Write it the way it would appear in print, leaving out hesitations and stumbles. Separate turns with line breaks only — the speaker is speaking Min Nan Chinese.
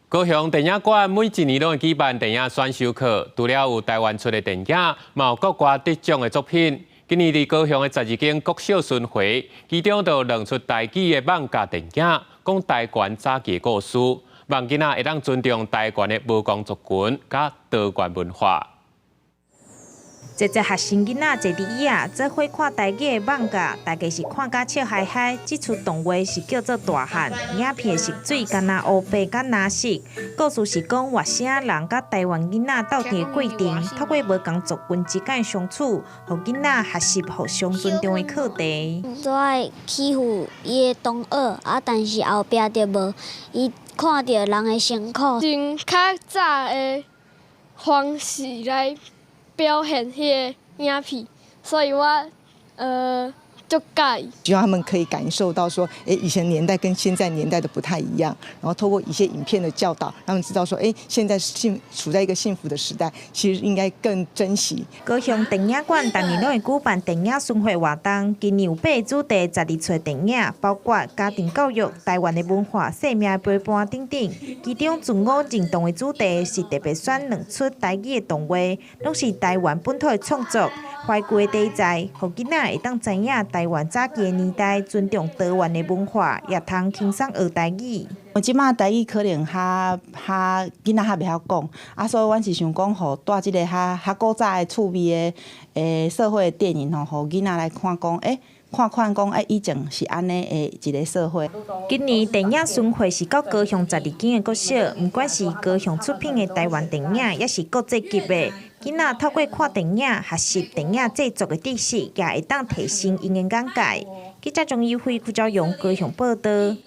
高雄電影館每一年攏會舉辦電影選修課，除了有台灣出的電影，嘛有國外得獎的作品。今年佇高雄的12間國小巡迴，其中就有兩齣台語的艋舺電影，講台灣早期的故事，望囡仔會當尊重台灣的無仝族群佮多元文化。
濟濟學生囡仔坐佇椅仔，做伙看台語的艋舺，大家是看甲笑嗨嗨。這齣動畫是叫做《大漢》，影片的色水敢若烏白佮藍色。故事是講外省人佮台灣囡仔鬥陣的過程，透過無仝族群之間相處，予囡仔學習互相尊重的課題。
都愛欺負伊的同學，啊，但是後壁就無，伊看著人的辛苦。
用較早的方式來表現彼个影片，所以我足佮意。
希望他們可以感受到說，欸，以前年代跟現在年代的不太一樣，然後透過一些影片的教導，讓他們知道說，欸，現在處在一個幸福的時代，其實應該更珍惜。
高雄電影館逐年攏會舉辦電影巡迴活動，今年有八个主題，12齣電影，包括家庭教育、台灣的文化、生命的陪伴等等。其中自我認同的主題是特別選兩齣台語的動畫，攏是台灣本土的創作，懷舊的題材，予囡仔會當知影台灣早期的年代，尊重多元的文化，也通輕鬆學台語。
我這馬台語可能較較囡仔較袂曉講，啊，所以阮是想講，予帶這个較較古早的趣味的社會的電影吼，予囡仔來看講，欸，看看講，欸，以前是按呢的一个社會。
今年電影巡迴是到高雄12間的國小，毋管是高雄出品的台灣電影，抑是國際級的，囡仔透過看電影學習電影製作的知識，也會當提升𪜶的眼界。記者張怡輝、邱昭勇高雄報導。